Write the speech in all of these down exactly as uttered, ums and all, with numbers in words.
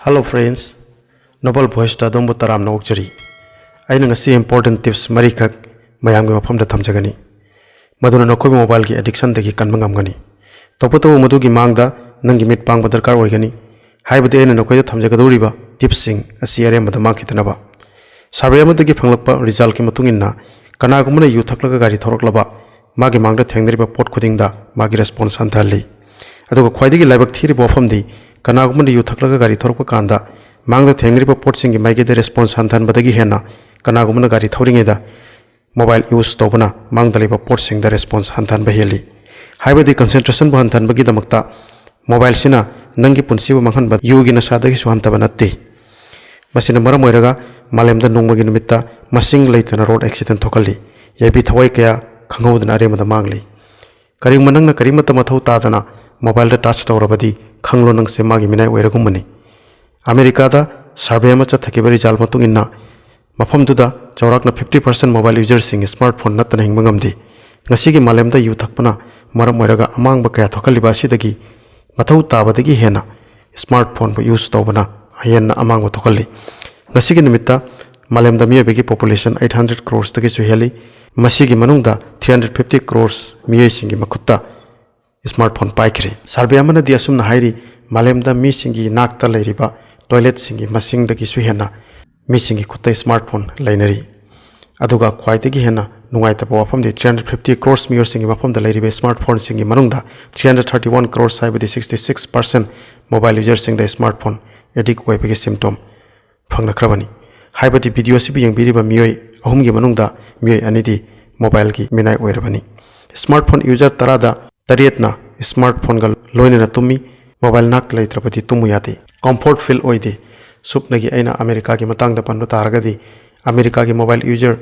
Hello friends, Noble Voiceꯇ ꯑꯗꯣꯝꯕꯨ ꯇꯔꯥꯝꯅ ꯑꯣꯛꯆꯔꯤ꯫ ꯑꯩꯅ ꯉꯁꯤ important tips ꯃꯔꯤꯈꯛ ꯃꯌꯥꯝꯒꯤ ꯃꯐꯝꯗ ꯊꯝꯖꯒꯅꯤ, ꯃꯗꯨꯅ ꯅꯈꯣꯏꯕꯨ mobileꯒꯤ addictionꯗꯒꯤ ꯀꯟꯕ ꯉꯝꯒꯅꯤ꯫ ꯇꯧꯕꯇꯕꯨ ꯃꯗꯨꯒꯤ ꯃꯥꯡꯗ ꯅꯪꯒꯤ ꯃꯤꯠ ꯄꯥꯡꯕ ꯗꯔꯀꯥꯔ ꯑꯣꯏꯒꯅꯤ꯫ ꯍꯥꯏꯕꯗꯤ ꯑꯩꯅ ꯅꯈꯣꯏꯗ ꯊꯝꯖꯒꯗꯧꯔꯤꯕ tipsꯁꯤꯡ ꯑꯁꯤ ꯑꯔꯦꯝꯕꯗ ꯃꯥꯡꯈꯤꯗꯅꯕ꯫ Survey ꯑꯃꯗꯒꯤ ꯐꯪꯂꯛꯄ resultꯀꯤ ꯃꯇꯨꯡ ꯏꯟꯅ, ꯀꯅꯥꯒꯨꯝꯕꯅ ꯌꯨ ꯊꯛꯂꯒ ꯒꯥꯔꯤ ꯊꯧꯔꯛꯂꯕ, ꯃꯥꯒꯤ ꯃꯥꯡꯗ ꯊꯦꯡꯅꯔꯤꯕ ꯄꯣꯠ ꯈꯨꯗꯤꯡꯗ ꯃꯥꯒꯤ response ꯍꯟꯊꯍꯜꯂꯤ꯫ ꯑꯗꯨꯒ ꯈ꯭ꯋꯥꯏꯗꯒꯤ ꯂꯥꯏꯕꯛ ꯊꯤꯔꯤꯕ ꯋꯥꯐꯝꯗꯤ, ꯀꯅꯥꯒꯨꯝꯕꯅ ꯌꯨ ꯊꯛꯂꯒ ꯒꯥꯔꯤ ꯊꯧꯔꯛꯄ ꯀꯥꯟꯗ ꯃꯥꯡꯗ ꯊꯦꯡꯅꯔꯤꯕ ꯄꯣꯠꯁꯤꯡꯒꯤ ꯃꯥꯏꯀꯩꯗ response ꯍꯟꯊꯍꯟꯕꯗꯒꯤ ꯍꯦꯟꯅ ꯀꯅꯥꯒꯨꯝꯕꯅ ꯒꯥꯔꯤ ꯊꯧꯔꯤꯉꯩꯗ mobile use ꯇꯧꯕꯅ ꯃꯥꯡꯗ ꯂꯩꯕ ꯄꯣꯠꯁꯤꯡꯗ response ꯍꯟꯊꯍꯟꯕ ꯍꯦꯜꯂꯤ꯫ ꯍꯥꯏꯕꯗꯤ concentrationꯕꯨ ꯍꯟꯊꯍꯟꯕꯒꯤꯗꯃꯛꯇ mobileꯁꯤꯅ ꯅꯪꯒꯤ ꯄꯨꯟꯁꯤꯕꯨ ꯃꯥꯡꯍꯟꯕ ꯌꯨꯒꯤ ꯅꯁꯥꯗꯒꯤꯁꯨ ꯍꯟꯊꯕ ꯅꯠꯇꯦ꯫ ꯃꯁꯤꯅ ꯃꯔꯝ ꯑꯣꯏꯔꯒ ꯃꯥꯂꯦꯝꯗ ꯅꯣꯡꯃꯒꯤ ꯅꯨꯃꯤꯠꯇ ꯃꯁꯤꯡ ꯂꯩꯇꯅ road accident ꯊꯣꯛꯍꯜꯂꯤ꯫ ꯌꯥꯏꯕꯤ ꯊꯋꯥꯏ ꯀꯌꯥ ꯈꯪꯍꯧꯗꯅ ꯑꯔꯦꯝꯕꯗ ꯃꯥꯡꯂꯤ꯫ ꯀꯔꯤꯒꯨꯝꯕ ꯅꯪꯅ ꯀꯔꯤꯃꯠꯇ ꯃꯊꯧ ꯇꯥꯗꯅ mobileꯗ touch ꯇꯧꯔꯕꯗꯤ, ꯈꯪꯂꯣ, ꯅꯪꯁꯦ ꯃꯥꯒꯤ ꯃꯤꯅꯥꯏ ꯑꯣꯏꯔꯒꯨꯝꯕꯅꯤ꯫ ꯑꯃꯦꯔꯤꯀꯥꯗ survey ꯑꯃ ꯆꯠꯊꯈꯤꯕ result ꯃꯇꯨꯡ ꯏꯟꯅ, ꯃꯐꯝꯗꯨꯗ ꯆꯥꯎꯔꯥꯛꯅ fifty percent mobile userꯁꯤꯡ smartphone ꯅꯠꯇꯅ ꯍꯤꯡꯕ ꯉꯝꯗꯦ꯫ ꯉꯁꯤꯒꯤ ꯃꯥꯂꯦꯝꯗ ꯌꯨ ꯊꯛꯄꯅ ꯃꯔꯝ ꯑꯣꯏꯔꯒ ꯑꯃꯥꯡꯕ ꯀꯌꯥ ꯊꯣꯛꯍꯜꯂꯤꯕ ꯑꯁꯤꯗꯒꯤ, ꯃꯊꯧ ꯇꯥꯕꯗꯒꯤ ꯍꯦꯟꯅ smartphoneꯕꯨ use ꯇꯧꯕꯅ ꯍꯦꯟꯅ ꯑꯃꯥꯡꯕ ꯊꯣꯛꯍꯜꯂꯤ꯫ ꯉꯁꯤꯒꯤ ꯅꯨꯃꯤꯠꯇ ꯃꯥꯂꯦꯝꯗ ꯃꯤꯑꯣꯏꯕꯒꯤ population eight hundred crores ꯇꯒꯤꯁꯨ ꯍꯦꯜꯂꯤ꯫ ꯃꯁꯤꯒꯤ ꯃꯅꯨꯡꯗ three hundred fifty crores ꯃꯤꯑꯣꯏꯁꯤꯡꯒꯤ ꯃꯈꯨꯠꯇ smartphone ꯄꯥꯏꯈ꯭ꯔꯦ꯫ Survey ꯑꯃꯅꯗꯤ ꯑꯁꯨꯝꯅ ꯍꯥꯏꯔꯤ, ꯃꯥꯂꯦꯝꯗ ꯃꯤꯁꯤꯡꯒꯤ ꯏꯅꯥꯛꯇ ꯂꯩꯔꯤꯕ toiletꯁꯤꯡꯒꯤ ꯃꯁꯤꯡꯗꯒꯤꯁꯨ ꯍꯦꯟꯅ ꯃꯤꯁꯤꯡꯒꯤ ꯈꯨꯠꯇ smartphone ꯂꯩꯅꯔꯤ꯫ ꯑꯗꯨꯒ ꯈ꯭ꯋꯥꯏꯗꯒꯤ ꯍꯦꯟꯅ ꯅꯨꯡꯉꯥꯏꯇꯕ ꯋꯥꯐꯝꯗꯤ, three hundred fifty crores ꯃꯤꯑꯣꯏꯁꯤꯡꯒꯤ ꯃꯐꯝꯗ ꯂꯩꯔꯤꯕ smartphoneꯁꯤꯡꯒꯤ ꯃꯅꯨꯡꯗ three hundred thirty one crores, ꯍꯥꯏꯕꯗꯤ sixty six percent mobile userꯁꯤꯡꯗ smartphone addict ꯑꯣꯏꯕꯒꯤ symptom ꯐꯪꯂꯛꯈ꯭ꯔꯕꯅꯤ꯫ ꯍꯥꯏꯕꯗꯤ video ꯑꯁꯤꯕꯨ ꯌꯦꯡꯕꯤꯔꯤꯕ ꯃꯤꯑꯣꯏ ꯑꯍꯨꯝꯒꯤ ꯃꯅꯨꯡꯗ ꯃꯤꯑꯣꯏ ꯑꯅꯤꯗꯤ mobileꯒꯤ ꯃꯤꯅꯥꯏ ꯑꯣꯏꯔꯕꯅꯤ꯫ Smartphone user ꯇꯔꯥꯗ ꯇꯔꯦꯠꯅ smartphoneꯒ ꯂꯣꯏꯅꯅ ꯇꯨꯝꯃꯤ꯫ Mobile ꯅꯥꯛꯇ ꯂꯩꯇ꯭ꯔꯕꯗꯤ ꯇꯨꯝꯃꯨ ꯌꯥꯗꯦ꯫ Comfort feel ꯑꯣꯏꯗꯦ꯫ ꯁꯨꯞꯅꯒꯤ ꯑꯩꯅ ꯑꯃꯦꯔꯤꯀꯥꯒꯤ ꯃꯇꯥꯡꯗ ꯄꯟꯕ ꯇꯥꯔꯒꯗꯤ, ꯑꯃꯦꯔꯤꯀꯥꯒꯤ mobile user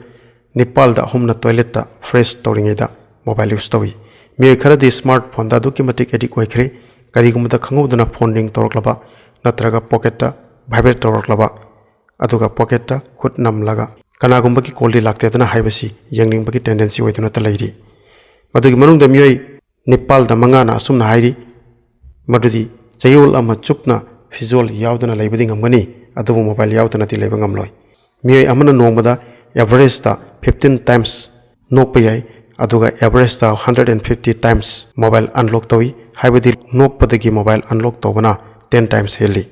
ꯅꯤꯄꯥꯜꯗ ꯑꯍꯨꯝꯅ toiletꯇ fresh ꯇꯧꯔꯤꯉꯩꯗ mobile use ꯇꯧꯏ꯫ ꯃꯤꯑꯣꯏ ꯈꯔꯗꯤ smartphoneꯗ ꯑꯗꯨꯛꯀꯤ ꯃꯇꯤꯛ addict ꯑꯣꯏꯈ꯭ꯔꯦ, ꯀꯔꯤꯒꯨꯝꯕꯗ ꯈꯪꯍꯧꯗꯅ phone ring ꯇꯧꯔꯛꯂꯕ ꯅꯠꯇ꯭ꯔꯒ pocketꯇ vibrate ꯇꯧꯔꯛꯂꯕ, ꯑꯗꯨꯒ pocketꯇ ꯈꯨꯠ ꯅꯝꯂꯒ ꯀꯅꯥꯒꯨꯝꯕꯒꯤ callꯗꯤ ꯂꯥꯛꯇꯦꯗꯅ ꯍꯥꯏꯕꯁꯤ ꯌꯦꯡꯅꯤꯡꯕꯒꯤ tendency ꯑꯣꯏꯗꯨꯅꯇ ꯂꯩꯔꯤ꯫ ꯃꯗꯨꯒꯤ ꯃꯅꯨꯡꯗ ꯃꯤꯑꯣꯏ ꯅꯤꯄꯥꯜꯗ ꯃꯉꯥꯅ ꯑꯁꯨꯝꯅ ꯍꯥꯏꯔꯤ, ꯃꯗꯨꯗꯤ ꯆꯌꯣꯜ ꯑꯃ ꯆꯨꯞꯅ ꯐꯤꯖꯣꯜ ꯌꯥꯎꯗꯅ ꯂꯩꯕꯗꯤ ꯉꯝꯒꯅꯤ, ꯑꯗꯨꯕꯨ ꯃꯣꯕꯥꯏꯜ ꯌꯥꯎꯗꯅꯗꯤ ꯂꯩꯕ ꯉꯝꯂꯣꯏ꯫ ꯃꯤꯑꯣꯏ ꯑꯃꯅ ꯅꯣꯡꯃꯗ ꯑꯦꯚꯔꯦꯖꯇ fifteen times ꯅꯣꯛꯄ ꯌꯥꯏ, ꯑꯗꯨꯒ ꯑꯦꯚꯔꯦꯖꯇ hundred and fifty times mobile unlock ꯇꯧꯏ, ꯍꯥꯏꯕꯗꯤ ꯅꯣꯛꯄꯗꯒꯤ ꯃꯣꯕꯥꯏꯜ ꯑꯟꯂꯣꯛ ꯇꯧꯕꯅ ten times ꯍꯦꯜꯂꯤ꯫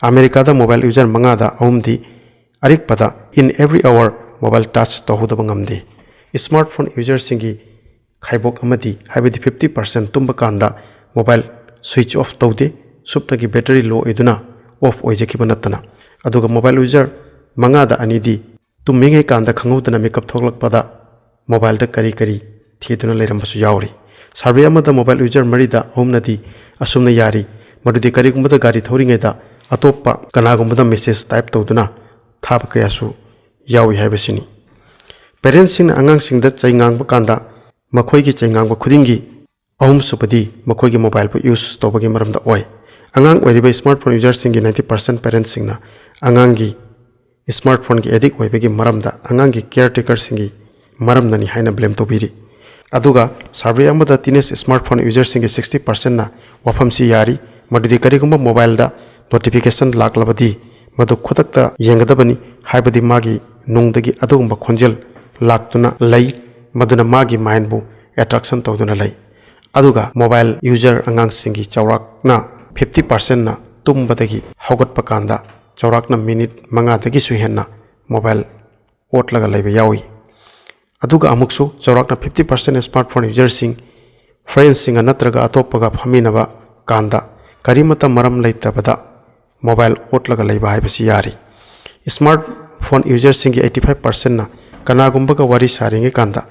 ꯑꯃꯦꯔꯤꯀꯥꯗ ꯃꯣꯕꯥꯏꯜ ꯌꯨꯖꯔ ꯃꯉꯥꯗ ꯑꯍꯨꯝꯗꯤ ꯑꯔꯤꯛꯄꯗ in every hour mobile touch ꯇꯧꯍꯧꯗꯕ ꯉꯝꯗꯦ꯫ ꯁ꯭ꯃꯥꯔꯠꯐꯣꯟ ꯌꯨꯖꯔꯁꯤꯡꯒꯤ ꯈꯥꯏꯕꯣꯛ ꯑꯃꯗꯤ, ꯍꯥꯏꯕꯗꯤ fifty percent ꯇꯨꯝꯕ ꯀꯥꯟꯗ ꯃꯣꯕꯥꯏꯜ ꯁ꯭ꯋꯤꯆ ꯑꯣꯐ ꯇꯧꯗꯦ, ꯁꯨꯞꯅꯒꯤ ꯕꯦꯇꯔꯤ ꯂꯣ ꯑꯣꯏꯗꯨꯅ ꯑꯣꯐ ꯑꯣꯏꯖꯈꯤꯕ ꯅꯠꯇꯅ꯫ ꯑꯗꯨꯒ ꯃꯣꯕꯥꯏꯜ ꯌꯨꯖꯔ ꯃꯉꯥꯗ ꯑꯅꯤꯗꯤ ꯇꯨꯝꯃꯤꯉꯩ ꯀꯥꯟꯗ ꯈꯪꯍꯧꯗꯅ ꯃꯤꯀꯞ ꯊꯣꯛꯂꯛꯄꯗ ꯃꯣꯕꯥꯏꯜꯗ ꯀꯔꯤ ꯀꯔꯤ ꯊꯤꯗꯨꯅ ꯂꯩꯔꯝꯕꯁꯨ ꯌꯥꯎꯔꯤ꯫ ꯁꯔꯚꯦ ꯑꯃꯗ ꯃꯣꯕꯥꯏꯜ ꯌꯨꯖꯔ ꯃꯔꯤꯗ ꯑꯍꯨꯝꯅꯗꯤ ꯑꯁꯨꯝꯅ ꯌꯥꯔꯤ, ꯃꯗꯨꯗꯤ ꯀꯔꯤꯒꯨꯝꯕꯗ ꯒꯥꯔꯤ ꯊꯧꯔꯤꯉꯩꯗ ꯑꯇꯣꯞꯄ ꯀꯅꯥꯒꯨꯝꯕꯗ ꯃꯦꯁꯦꯖ ꯇꯥꯏꯞ ꯇꯧꯗꯨꯅ ꯊꯥꯕ ꯀꯌꯥꯁꯨ ꯌꯥꯎꯏ ꯍꯥꯏꯕꯁꯤꯅꯤ꯫ ꯄꯦꯔꯦꯟꯁꯁꯤꯡꯅ ꯑꯉꯥꯡꯁꯤꯡꯗ ꯆꯩ ꯉꯥꯡꯕ ꯀꯥꯟꯗ ꯃꯈꯣꯏꯒꯤ ꯆꯩ ꯉꯥꯡꯕ ꯈꯨꯗꯤꯡꯒꯤ ꯑꯍꯨꯝꯁꯨꯕꯗꯤ ꯃꯈꯣꯏꯒꯤ ꯃꯣꯕꯥꯏꯜꯕꯨ ꯌꯨꯁ ꯇꯧꯕꯒꯤ ꯃꯔꯝꯗ ꯑꯣꯏ꯫ ꯑꯉꯥꯡ ꯑꯣꯏꯔꯤꯕ ꯁ꯭ꯃꯥꯔꯠꯐꯣꯟ ꯌꯨꯖꯔꯁꯤꯡꯒꯤ ninety percent ꯄꯦꯔꯦꯟꯁꯁꯤꯡꯅ ꯑꯉꯥꯡꯒꯤ ꯁ꯭ꯃꯥꯔꯠꯐꯣꯟꯒꯤ ꯑꯦꯗꯤꯛ ꯑꯣꯏꯕꯒꯤ ꯃꯔꯝꯗ ꯑꯉꯥꯡꯒꯤ ꯀꯤꯌꯔ ꯇꯦꯀꯔꯁꯤꯡꯒꯤ ꯃꯔꯝꯅꯅꯤ ꯍꯥꯏꯅ ꯕ꯭ꯂꯦꯝ ꯇꯧꯕꯤꯔꯤ꯫ ꯑꯗꯨꯒ ꯁꯔꯚꯦ ꯑꯃꯗ ꯇꯤꯅꯦꯖ ꯁ꯭ꯃꯥꯔꯠꯐꯣꯟ ꯌꯨꯖꯔꯁꯤꯡꯒꯤ sixty percentꯅ ꯋꯥꯐꯝꯁꯤ ꯌꯥꯔꯤ, ꯃꯗꯨꯗꯤ ꯀꯔꯤꯒꯨꯝꯕ ꯃꯣꯕꯥꯏꯜꯗ ꯅꯣꯇꯤꯐꯤꯀꯦꯁꯟ ꯂꯥꯛꯂꯕꯗꯤ ꯃꯗꯨ ꯈꯨꯗꯛꯇ ꯌꯦꯡꯒꯗꯕꯅꯤ, ꯍꯥꯏꯕꯗꯤ ꯃꯥꯒꯤ ꯅꯨꯡꯗꯒꯤ ꯑꯗꯨꯒꯨꯝꯕ ꯈꯣꯟꯖꯦꯜ ꯂꯥꯛꯇꯨꯅ ꯂꯩ, ꯃꯗꯨꯅ ꯃꯥꯒꯤ ꯃꯥꯏꯟꯕꯨ ꯑꯦꯇ꯭ꯔꯥꯛꯁꯟ ꯇꯧꯗꯨꯅ ꯂꯩ꯫ ꯑꯗꯨꯒ ꯃꯣꯕꯥꯏꯜ ꯌꯨꯖꯔ ꯑꯉꯥꯡꯁꯤꯡꯒꯤ ꯆꯥꯎꯔꯥꯛꯅ fifty percentꯅ ꯇꯨꯝꯕꯗꯒꯤ ꯍꯧꯒꯠꯄ ꯀꯥꯟꯗ ꯆꯥꯎꯔꯥꯛꯅ ꯃꯤꯅꯤꯠ ꯃꯉꯥꯗꯒꯤꯁꯨ ꯍꯦꯟꯅ ꯃꯣꯕꯥꯏꯜ ꯑꯣꯠꯂꯒ ꯂꯩꯕ ꯌꯥꯎꯏ꯫ ꯑꯗꯨꯒ ꯑꯃꯨꯛꯁꯨ ꯆꯥꯎꯔꯥꯛꯅ fifty percent ꯁ꯭ꯃꯥꯔꯠꯐꯣꯟ ꯌꯨꯖꯔꯁꯤꯡ ꯐ꯭ꯔꯦꯟꯁꯁꯤꯡꯒ ꯅꯠꯇ꯭ꯔꯒ ꯑꯇꯣꯞꯄꯒ ꯐꯝꯃꯤꯟꯅꯕ ꯀꯥꯟꯗ ꯀꯔꯤꯃꯠꯇ ꯃꯔꯝ ꯂꯩꯇꯕꯗ ꯃꯣꯕꯥꯏꯜ ꯑꯣꯠꯂꯒ ꯂꯩꯕ ꯍꯥꯏꯕꯁꯤ ꯌꯥꯔꯤ꯫ ꯁ꯭ꯃꯥꯔꯠꯐꯣꯟ ꯌꯨꯖꯔꯁꯤꯡꯒꯤ eighty five percentꯅ ꯀꯅꯥꯒꯨꯝꯕꯒ ꯋꯥꯔꯤ ꯁꯥꯔꯤꯉꯩ ꯀꯥꯟꯗ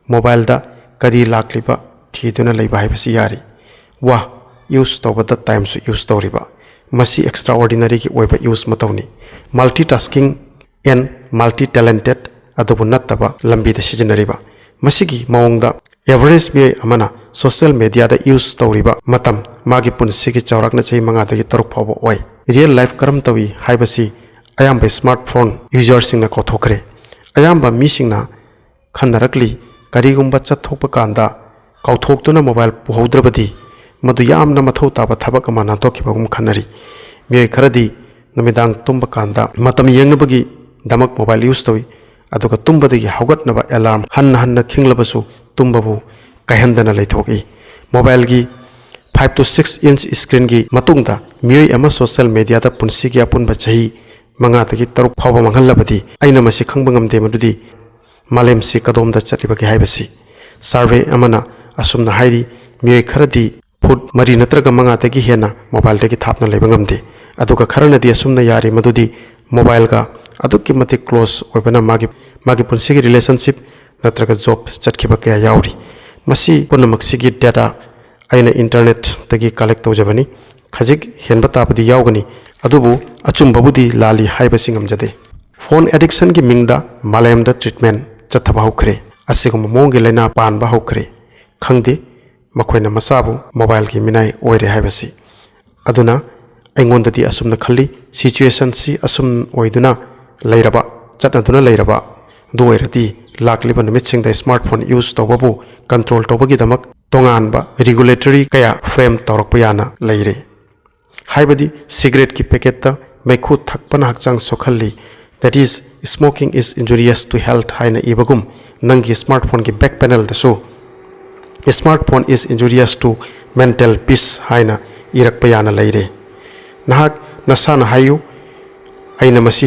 ꯃꯣꯕꯥꯏꯜꯗ ꯀꯔꯤ ꯂꯥꯛꯂꯤꯕ ꯊꯤꯗꯨꯅ ꯂꯩꯕ ꯍꯥꯏꯕꯁꯤ ꯌꯥꯔꯤ꯫ ꯋꯥ, ꯌꯨꯁ ꯇꯧꯕꯗ ꯇꯥꯏꯝꯁꯨ ꯌꯨꯁ ꯇꯧꯔꯤꯕ꯫ ꯃꯁꯤ ꯑꯦꯛꯁꯇ꯭ꯔꯥ ꯑꯣꯔꯗꯤꯅꯔꯤꯒꯤ ꯑꯣꯏꯕ use ꯃꯇꯧꯅꯤ꯫ Multitasking and multi talented ꯑꯗꯨꯕꯨ ꯅꯠꯇꯕ ꯂꯝꯕꯤꯗ ꯁꯤꯖꯤꯟꯅꯔꯤꯕ꯫ ꯃꯁꯤꯒꯤ ꯃꯑꯣꯡꯗ ꯑꯦꯚꯔꯦꯖ ꯃꯤꯑꯣꯏ ꯑꯃꯅ ꯁꯣꯁꯤꯌꯦꯜ ꯃꯦꯗꯤꯌꯥꯗ ꯌꯨꯁ ꯇꯧꯔꯤꯕ ꯃꯇꯝ ꯃꯥꯒꯤ ꯄꯨꯟꯁꯤꯒꯤ ꯆꯥꯎꯔꯥꯛꯅ ꯆꯍꯤ ꯃꯉꯥꯗꯒꯤ ꯇꯔꯨꯛ ꯐꯥꯎꯕ ꯑꯣꯏ꯫ ꯔꯤꯌꯦꯜ ꯂꯥꯏꯐ ꯀꯔꯝ ꯇꯧꯏ ꯍꯥꯏꯕꯁꯤ ꯑꯌꯥꯝꯕ ꯁ꯭ꯃꯥꯔꯠꯐꯣꯟ ꯌꯨꯖꯔꯁꯤꯡꯅ ꯀꯥꯎꯊꯣꯛꯈ꯭ꯔꯦ꯫ ꯑꯌꯥꯝꯕ ꯃꯤꯁꯤꯡꯅ ꯈꯟꯅꯔꯛꯂꯤ, ꯀꯔꯤꯒꯨꯝꯕ ꯆꯠꯊꯣꯛꯄ ꯀꯥꯟꯗ ꯀꯥꯎꯊꯣꯛꯇꯨꯅ ꯃꯣꯕꯥꯏꯜ ꯄꯨꯍꯧꯗ꯭ꯔꯕꯗꯤ ꯃꯗꯨ ꯌꯥꯝꯅ ꯃꯊꯧ ꯇꯥꯕ ꯊꯕꯛ ꯑꯃ ꯅꯥꯟꯊꯣꯛꯈꯤꯕꯒꯨꯝ ꯈꯟꯅꯔꯤ꯫ ꯃꯤꯑꯣꯏ ꯈꯔꯗꯤ ꯅꯨꯃꯤꯗꯥꯡ ꯇꯨꯝꯕ ꯀꯥꯟꯗ ꯃꯇꯝ ꯌꯦꯡꯅꯕꯒꯤꯗꯃꯛ mobile use ꯇꯧꯏ, ꯑꯗꯨꯒ ꯇꯨꯝꯕꯗꯒꯤ ꯍꯧꯒꯠꯅꯕ alarm ꯍꯟꯅ ꯍꯟꯅ ꯈꯤꯡꯂꯕꯁꯨ ꯇꯨꯝꯕꯕꯨ ꯀꯥꯏꯍꯟꯗꯅ ꯂꯩꯊꯣꯛꯏ꯫ Mobileꯒꯤ five to six inch screenꯒꯤ ꯃꯇꯨꯡꯗ ꯃꯤꯑꯣꯏ ꯑꯃ social mediaꯗ ꯄꯨꯟꯁꯤꯒꯤ ꯑꯄꯨꯟꯕ ꯆꯍꯤ ꯃꯉꯥꯗꯒꯤ ꯇꯔꯨꯛ ꯐꯥꯎꯕ ꯃꯥꯡꯍꯜꯂꯕꯗꯤ ꯑꯩꯅ ꯃꯁꯤ ꯈꯪꯕ ꯉꯝꯗꯦ ꯃꯗꯨꯗꯤ ꯃꯥꯂꯦꯝꯁꯤ ꯀꯗꯣꯝꯗ ꯆꯠꯂꯤꯕꯒꯦ ꯍꯥꯏꯕꯁꯤ꯫ Survey ꯑꯃꯅ ꯑꯁꯨꯝꯅ ꯍꯥꯏꯔꯤ, ꯃꯤꯑꯣꯏ ꯈꯔꯗꯤ foot ꯃꯔꯤ ꯅꯠꯇ꯭ꯔꯒ ꯃꯉꯥꯗꯒꯤ ꯍꯦꯟꯅ mobileꯗꯒꯤ ꯊꯥꯞꯅ ꯂꯩꯕ ꯉꯝꯗꯦ꯫ ꯑꯗꯨꯒ ꯈꯔꯅꯗꯤ ꯑꯁꯨꯝꯅ ꯌꯥꯔꯤ ꯃꯗꯨꯗꯤ mobileꯒ ꯑꯗꯨꯛꯀꯤ ꯃꯇꯤꯛ close ꯑꯣꯏꯕꯅ ꯃꯥꯒꯤ, ꯃꯥꯒꯤ ꯄꯨꯟꯁꯤꯒꯤ relationship ꯅꯠꯇ꯭ꯔꯒ job ꯆꯠꯈꯤꯕ ꯀꯌꯥ ꯌꯥꯎꯔꯤ꯫ ꯃꯁꯤ ꯄꯨꯝꯅꯃꯛꯁꯤꯒꯤ data ꯑꯩꯅ internetꯇꯒꯤ collect ꯇꯧꯖꯕꯅꯤ꯫ ꯈꯖꯤꯛ ꯍꯦꯟꯕ ꯇꯥꯕꯗꯤ ꯌꯥꯎꯒꯅꯤ, ꯑꯗꯨꯕꯨ ꯑꯆꯨꯝꯕꯕꯨꯗꯤ ꯂꯥꯜꯂꯤ ꯍꯥꯏꯕꯁꯤ ꯉꯝꯖꯗꯦ꯫ Phone addictionꯒꯤ ꯃꯤꯡꯗ ꯃꯥꯂꯦꯝꯗ treatment ꯆꯠꯊꯕ ꯍꯧꯈ꯭ꯔꯦ꯫ ꯑꯁꯤꯒꯨꯝꯕ ꯃꯑꯣꯡꯒꯤ ꯂꯥꯏꯅꯥ ꯄꯥꯟꯕ ꯍꯧꯈ꯭ꯔꯦ꯫ ꯈꯪꯗꯦ ꯃꯈꯣꯏꯅ ꯃꯆꯥꯕꯨ mobileꯒꯤ ꯃꯤꯅꯥꯏ ꯑꯣꯏꯔꯦ ꯍꯥꯏꯕꯁꯤ꯫ ꯑꯗꯨꯅ ꯑꯩꯉꯣꯟꯗꯗꯤ ꯑꯁꯨꯝꯅ ꯈꯜꯂꯤ, situationꯁꯤ ꯑꯁꯨꯝ ꯑꯣꯏꯗꯨꯅ ꯂꯩꯔꯕ, ꯆꯠꯅꯗꯨꯅ ꯂꯩꯔꯕ ꯑꯗꯨ ꯑꯣꯏꯔꯗꯤ ꯂꯥꯛꯂꯤꯕ ꯅꯨꯃꯤꯠꯁꯤꯡꯗ smartphone use ꯇꯧꯕꯕꯨ control ꯇꯧꯕꯒꯤꯗꯃꯛ ꯇꯣꯉꯥꯟꯕ regulatory ꯀꯌꯥ frame ꯇꯧꯔꯛꯄ ꯌꯥꯅ ꯂꯩꯔꯦ꯫ ꯍꯥꯏꯕꯗꯤ cigaretteꯀꯤ packetꯇ ꯃꯩꯈꯨ ꯊꯛꯄꯅ ꯍꯛꯆꯥꯡ ꯁꯣꯛꯍꯜꯂꯤ, that is, smoking is injurious to health ꯍꯥꯏꯅ ꯏꯕꯒꯨꯝ, ꯅꯪꯒꯤ smartphoneꯒꯤ back panelꯗꯁꯨ smartphone is injurious to mental peace ꯍꯥꯏꯅ ꯏꯔꯛꯄ ꯌꯥꯅ ꯂꯩꯔꯦ꯫ ꯅꯍꯥꯛ ꯅꯁꯥꯅ ꯍꯥꯏꯌꯨ, ꯑꯩꯅ ꯃꯁꯤ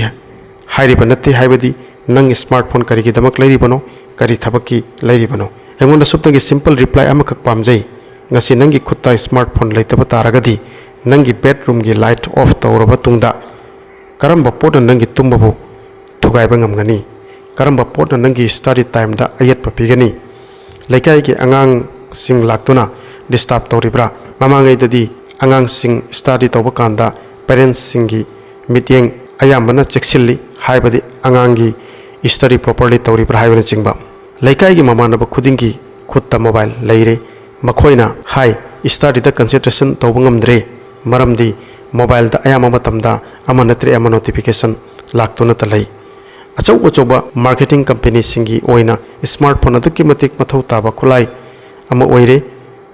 ꯍꯥꯏꯔꯤꯕ ꯅꯠꯇꯦ, ꯍꯥꯏꯕꯗꯤ ꯅꯪ smartphone ꯀꯔꯤꯒꯤꯗꯃꯛ ꯂꯩꯔꯤꯕꯅꯣ, ꯀꯔꯤ ꯊꯕꯛꯀꯤ ꯂꯩꯔꯤꯕꯅꯣ? ꯑꯩꯉꯣꯟꯗ ꯁꯨꯞꯅꯒꯤ simple reply ꯑꯃꯈꯛ ꯄꯥꯝꯖꯩ꯫ ꯉꯁꯤ ꯅꯪꯒꯤ ꯈꯨꯠꯇ smartphone ꯂꯩꯇꯕ ꯇꯥꯔꯒꯗꯤ, ꯅꯪꯒꯤ bedroomꯒꯤ light off ꯇꯧꯔꯕ ꯇꯨꯡꯗ ꯀꯔꯝꯕ ꯄꯣꯠꯅ ꯅꯪꯒꯤ ꯇꯨꯝꯕꯕꯨ ꯊꯨꯒꯥꯏꯕ ꯉꯝꯒꯅꯤ? ꯀꯔꯝꯕ ꯄꯣꯠꯅ ꯅꯪꯒꯤ study timeꯗ ꯑꯌꯦꯠꯄ ꯄꯤꯒꯅꯤ? ꯂꯩꯀꯥꯏꯒꯤ ꯑꯉꯥꯡꯁꯤꯡ ꯂꯥꯛꯇꯨꯅ disturb ꯇꯧꯔꯤꯕ꯭ꯔꯥ? ꯃꯃꯥꯡꯉꯩꯗꯗꯤ ꯑꯉꯥꯡꯁꯤꯡ study ꯇꯧꯕ ꯀꯥꯟꯗ parentsꯁꯤꯡꯒꯤ ꯃꯤꯠꯌꯦꯡ ꯑꯌꯥꯝꯕꯅ ꯆꯦꯛꯁꯤꯜꯂꯤ, ꯍꯥꯏꯕꯗꯤ ꯑꯉꯥꯡꯒꯤ study properly ꯇꯧꯔꯤꯕ꯭ꯔꯥ ꯍꯥꯏꯕꯅꯆꯤꯡꯕ꯫ ꯂꯩꯀꯥꯏꯒꯤ ꯃꯃꯥꯟꯅꯕ ꯈꯨꯗꯤꯡꯒꯤ ꯈꯨꯠꯇ mobile ꯂꯩꯔꯦ꯫ ꯃꯈꯣꯏꯅ ꯍꯥꯏ, studyꯗ concentration ꯇꯧꯕ ꯉꯝꯗ꯭ꯔꯦ, ꯃꯔꯝꯗꯤ mobileꯗ ꯑꯌꯥꯝꯕ ꯃꯇꯝꯗ ꯑꯃ ꯅꯠꯇ꯭ꯔꯦ ꯑꯃ notification ꯂꯥꯛꯇꯨꯅꯇ ꯂꯩ꯫ ꯑꯆꯧ ꯑꯆꯧꯕ marketing companyꯁꯤꯡꯒꯤ ꯑꯣꯏꯅ smartphone ꯑꯗꯨꯛꯀꯤ ꯃꯇꯤꯛ ꯃꯊꯧ ꯇꯥꯕ ꯈꯨꯠꯂꯥꯏ ꯑꯃ ꯑꯣꯏꯔꯦ,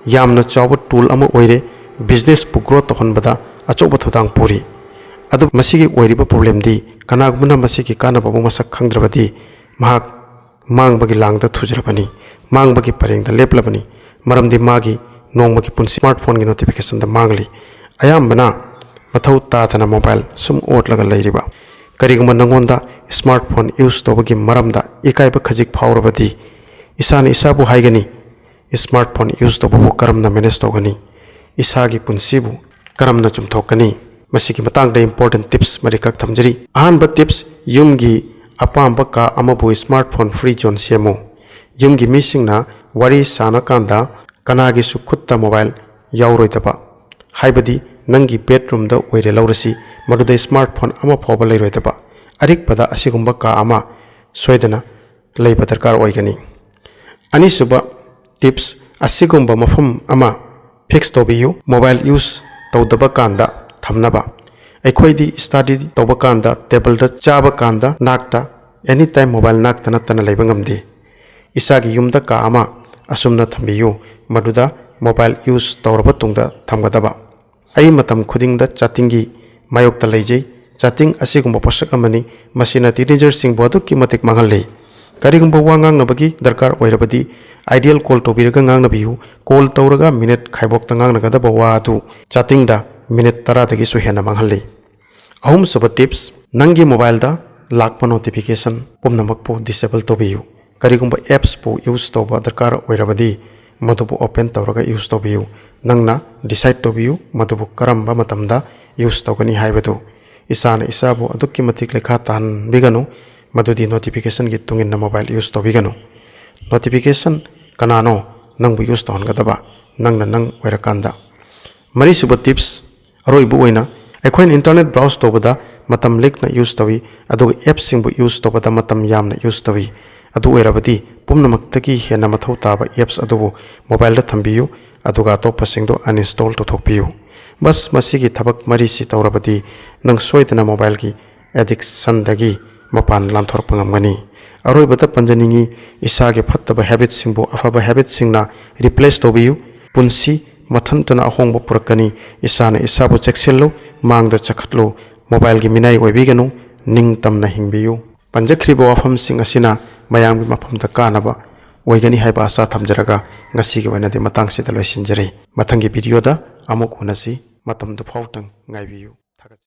ꯌꯥꯝꯅ ꯆꯥꯎꯕ tool ꯑꯃ ꯑꯣꯏꯔꯦ꯫ Businessꯄꯨ grow ꯇꯧꯍꯟꯕꯗ ꯑꯆꯧꯕ ꯊꯧꯗꯥꯡ ꯄꯨꯔꯤ꯫ ꯑꯗꯨꯕꯨ ꯃꯁꯤꯒꯤ ꯑꯣꯏꯔꯤꯕ problemꯗꯤ ꯀꯅꯥꯒꯨꯝꯕꯅ ꯃꯁꯤꯒꯤ ꯀꯥꯟꯅꯕꯕꯨ ꯃꯁꯛ ꯈꯪꯗ꯭ꯔꯕꯗꯤ ꯃꯍꯥꯛ ꯃꯥꯡꯕꯒꯤ ꯂꯥꯡꯗ ꯊꯨꯖꯔꯕꯅꯤ, ꯃꯥꯡꯕꯒꯤ ꯄꯔꯦꯡꯗ ꯂꯦꯞꯂꯕꯅꯤ꯫ ꯃꯔꯝꯗꯤ ꯃꯥꯒꯤ ꯅꯣꯡꯃꯒꯤ ꯄꯨꯟꯁꯤ smartphoneꯒꯤ notificationꯗ ꯃꯥꯡꯂꯤ꯫ ꯑꯌꯥꯝꯕꯅ ꯃꯊꯧ ꯇꯥꯗꯅ mobile ꯁꯨꯝ ꯑꯣꯠꯂꯒ ꯂꯩꯔꯤꯕ꯫ ꯀꯔꯤꯒꯨꯝꯕ ꯅꯉꯣꯟꯗ smartphone use ꯇꯧꯕꯒꯤ ꯃꯔꯝꯗ ꯏꯀꯥꯏꯕ ꯈꯖꯤꯛ ꯐꯥꯎꯔꯕꯗꯤ, ꯏꯁꯥꯅ ꯏꯁꯥꯕꯨ ꯍꯥꯏꯒꯅꯤ, smartphone use ꯇꯧꯕꯕꯨ ꯀꯔꯝꯅ manage ꯇꯧꯒꯅꯤ? ꯏꯁꯥꯒꯤ ꯄꯨꯟꯁꯤꯕꯨ ꯀꯔꯝꯅ ꯆꯨꯝꯊꯣꯛꯀꯅꯤ? ꯃꯁꯤꯒꯤ ꯃꯇꯥꯡꯗ important tips ꯃꯔꯤꯈꯛ ꯊꯝꯖꯔꯤ꯫ ꯑꯍꯥꯟꯕ tips, ꯌꯨꯝꯒꯤ ꯑꯄꯥꯝꯕ ꯀꯥ ꯑꯃꯕꯨ smartphone free zone ꯁꯦꯝꯃꯨ꯫ ꯌꯨꯝꯒꯤ ꯃꯤꯁꯤꯡꯅ ꯋꯥꯔꯤ ꯁꯥꯅꯀꯥꯟꯗ ꯀꯅꯥꯒꯤꯁꯨ ꯈꯨꯠꯇ mobile ꯌꯥꯎꯔꯣꯏꯗꯕ, ꯍꯥꯏꯕꯗꯤ ꯅꯪꯒꯤ bedroomꯗ ꯑꯣꯏꯔꯦ ꯂꯧꯔꯁꯤ, ꯃꯗꯨꯗ smartphone ꯑꯃ ꯐꯥꯎꯕ ꯂꯩꯔꯣꯏꯗꯕ꯫ ꯑꯔꯤꯛꯄꯗ ꯑꯁꯤꯒꯨꯝꯕ ꯀꯥ ꯑꯃ ꯁꯣꯏꯗꯅ ꯂꯩꯕ ꯗꯔꯀꯥꯔ ꯑꯣꯏꯒꯅꯤ꯫ ꯑꯅꯤꯁꯨꯕ tips, ꯑꯁꯤꯒꯨꯝꯕ ꯃꯐꯝ ꯑꯃ fix ꯇꯧꯕꯤꯌꯨ, mobile use ꯇꯧꯗꯕ ꯀꯥꯟꯗ ꯊꯝꯅꯕ꯫ ꯑꯩꯈꯣꯏꯗꯤ study ꯇꯧꯕ ꯀꯥꯟꯗ, tableꯗ ꯆꯥꯕ ꯀꯥꯟꯗ ꯅꯥꯛꯇ, anytime mobile ꯅꯥꯛꯇ ꯅꯠꯇꯅ ꯂꯩꯕ ꯉꯝꯗꯦ꯫ ꯏꯁꯥꯒꯤ ꯌꯨꯝꯗ ꯀꯥ ꯑꯃ ꯑꯁꯨꯝꯅ ꯊꯝꯕꯤꯌꯨ, ꯃꯗꯨꯗ mobile use ꯇꯧꯔꯕ ꯇꯨꯡꯗ ꯊꯝꯒꯗꯕ꯫ ꯑꯩ ꯃꯇꯝ ꯈꯨꯗꯤꯡꯗ chattingꯒꯤ ꯃꯥꯌꯣꯛꯇ ꯂꯩꯖꯩ꯫ Chatting ꯑꯁꯤꯒꯨꯝꯕ ꯄꯣꯠꯁꯛ ꯑꯃꯅꯤ, ꯃꯁꯤꯅ teenagerꯁꯤꯡꯕꯨ ꯑꯗꯨꯛꯀꯤ ꯃꯇꯤꯛ ꯃꯥꯡꯍꯜꯂꯤ꯫ ꯀꯔꯤꯒꯨꯝꯕ ꯋꯥ ꯉꯥꯡꯅꯕꯒꯤ ꯗꯔꯀꯥꯔ ꯑꯣꯏꯔꯕꯗꯤ, ideal call ꯇꯧꯕꯤꯔꯒ ꯉꯥꯡꯅꯕꯤꯌꯨ꯫ Call ꯇꯧꯔꯒ minute ꯈꯥꯏꯕꯣꯛꯇ ꯉꯥꯡꯅꯒꯗꯕ ꯋꯥ ꯑꯗꯨ chattingꯗ minute ꯇꯔꯥꯗꯒꯤꯁꯨ ꯍꯦꯟꯅ ꯃꯥꯡꯍꯜꯂꯤ꯫ ꯑꯍꯨꯝꯁꯨꯕ tips, ꯅꯪꯒꯤ mobileꯗ ꯂꯥꯛꯄ notification ꯄꯨꯝꯅꯃꯛꯄꯨ disable ꯇꯧꯕꯤꯌꯨ꯫ ꯀꯔꯤꯒꯨꯝꯕ appsꯄꯨ use ꯇꯧꯕ ꯗꯔꯀꯥꯔ ꯑꯣꯏꯔꯕꯗꯤ, ꯃꯗꯨꯕꯨ open ꯇꯧꯔꯒ use ꯇꯧꯕꯤꯌꯨ꯫ ꯅꯪꯅ decide ꯇꯧꯕꯤꯌꯨ ꯃꯗꯨꯕꯨ ꯀꯔꯝꯕ ꯃꯇꯝꯗ use ꯇꯧꯒꯅꯤ ꯍꯥꯏꯕꯗꯨ꯫ ꯏꯁꯥꯅ ꯏꯁꯥꯕꯨ ꯑꯗꯨꯛꯀꯤ ꯃꯇꯤꯛ ꯂꯩꯈꯥ ꯇꯥꯍꯟꯕꯤꯒꯅꯨ, ꯃꯗꯨꯗꯤ notificationꯒꯤ ꯇꯨꯡ ꯏꯟꯅ mobile use ꯇꯧꯕꯤꯒꯅꯨ꯫ Notification ꯀꯅꯥꯅꯣ ꯅꯪꯕꯨ use ꯇꯧꯍꯟꯒꯗꯕ? ꯅꯪꯅ ꯅꯪ ꯑꯣꯏꯔꯀꯥꯟꯗ꯫ ꯃꯔꯤꯁꯨꯕ tips, ꯑꯔꯣꯏꯕ ꯑꯣꯏꯅ, ꯑꯩꯈꯣꯏꯅ internet browse ꯇꯧꯕꯗ ꯃꯇꯝ ꯂꯤꯛꯅ use ꯇꯧꯏ, ꯑꯗꯨꯒ appꯁꯤꯡꯕꯨ use ꯇꯧꯕꯗ ꯃꯇꯝ ꯌꯥꯝꯅ use ꯇꯧꯏ꯫ ꯑꯗꯨ ꯑꯣꯏꯔꯕꯗꯤ, ꯄꯨꯝꯅꯃꯛꯇꯒꯤ ꯍꯦꯟꯅ ꯃꯊꯧ ꯇꯥꯕ apps ꯑꯗꯨꯕꯨ mobileꯗ ꯊꯝꯕꯤꯌꯨ, ꯑꯗꯨꯒ ꯑꯇꯣꯞꯄꯁꯤꯡꯗꯨ uninstall ꯇꯧꯊꯣꯛꯄꯤꯌꯨ꯫ ꯕꯁ, ꯃꯁꯤꯒꯤ ꯊꯕꯛ ꯃꯔꯤꯁꯤ ꯇꯧꯔꯕꯗꯤ, ꯅꯪ ꯁꯣꯏꯗꯅ mobileꯒꯤ addictionꯗꯒꯤ ꯃꯄꯥꯟ ꯂꯥꯟꯊꯣꯔꯛꯄ ꯉꯝꯒꯅꯤ꯫ ꯑꯔꯣꯏꯕꯗ ꯄꯟꯖꯅꯤꯡꯏ, ꯏꯁꯥꯒꯤ ꯐꯠꯇꯕ habitꯁꯤꯡꯕꯨ ꯑꯐꯕ habitꯁꯤꯡꯅ replace ꯇꯧꯕꯤꯌꯨ꯫ ꯄꯨꯟꯁꯤ ꯃꯊꯟꯇꯅ ꯑꯍꯣꯡꯕ ꯄꯨꯔꯛꯀꯅꯤ꯫ ꯏꯁꯥꯅ ꯏꯁꯥꯕꯨ ꯆꯦꯛꯁꯤꯜꯂꯨ, ꯃꯥꯡꯗ ꯆꯈꯠꯂꯨ, mobileꯒꯤ ꯃꯤꯅꯥꯏ ꯑꯣꯏꯕꯤꯒꯅꯨ, ꯅꯤꯡꯇꯝꯅ ꯍꯤꯡꯕꯤꯌꯨ꯫ ꯄꯟꯖꯈ꯭ꯔꯤꯕ ꯋꯥꯐꯝꯁꯤꯡ ꯑꯁꯤꯅ ꯃꯌꯥꯝꯒꯤ ꯃꯐꯝꯗ ꯀꯥꯟꯅꯕ ꯑꯣꯏꯒꯅꯤ ꯍꯥꯏꯕ ꯑꯥꯁꯥ ꯊꯝꯖꯔꯒ ꯉꯁꯤꯒꯤ ꯑꯣꯏꯅꯗꯤ ꯃꯇꯥꯡꯁꯤꯗ ꯂꯣꯏꯁꯤꯟꯖꯔꯦ꯫ ꯃꯊꯪꯒꯤ videoꯗ ꯑꯃꯨꯛ ꯎꯅꯁꯤ꯫ ꯃꯇꯝꯗꯨ ꯐꯥꯎꯇꯪ ꯉꯥꯏꯕꯤꯌꯨ꯫